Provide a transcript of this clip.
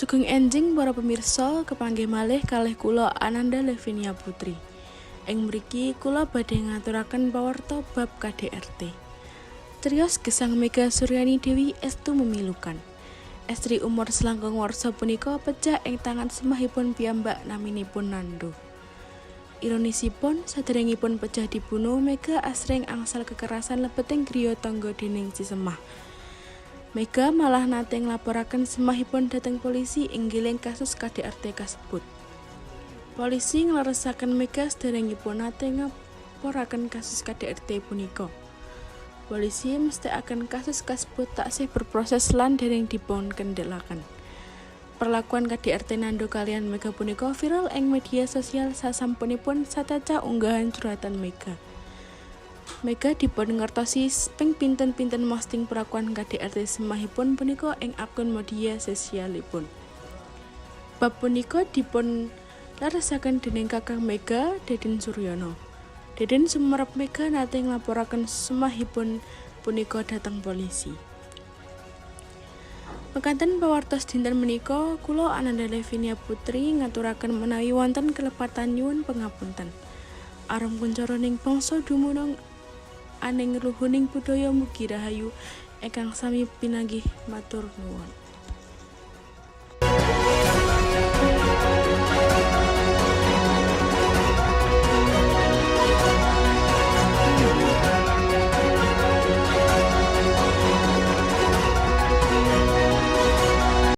Sugeng enjing para pemirsa, kepanggih malih kalih kula Ananda Levinia Putri. Ing mriki kula badhe ngaturaken pawarta bab KDRT. Criyos gesang Mega Suryani Dewi estu memilukan. Estri umur selangkung warsa punika pejah ing tangan semahipun piyambak naminipun Nando. Ironisipun, saderengipun pejah dibunuh, Mega asring angsal kekerasan lebeting griya tangga dening si Semah. Mega malah nate nglaporaken semahipun dhateng polisi inggiling kasus KDRT kasebut. Polisi ngleresaken Mega saderengipun nate ngaporaken kasus KDRT punika. Polisi mesthekaken kasus kasebut taksih berproses lan dereng dipunkendhelaken. Perlakuan KDRT Nando kaliyan Mega punika viral ing media sosial sasampunipun sacacah unggahan curhatan Mega. Mega dipun ngertosi ping pinten-pinten mosting perlakuan KDRT semahipun punika ing akun media sosialipun. Bab punika dipun leresaken dening kakang Mega, Deden Suryono. Deden sumerep Mega nate nglaporaken semahipun punika dhateng polisi. Mekaten pawartos dinten menika, kula Ananda Levinia Putri ngaturaken menawi wonten kelepatan nyuwun pangapunten. Arum kuncaroning bangsa dumunung aning luhuning budaya mugi rahayu ingkang sami pinanggih, matur nuwun.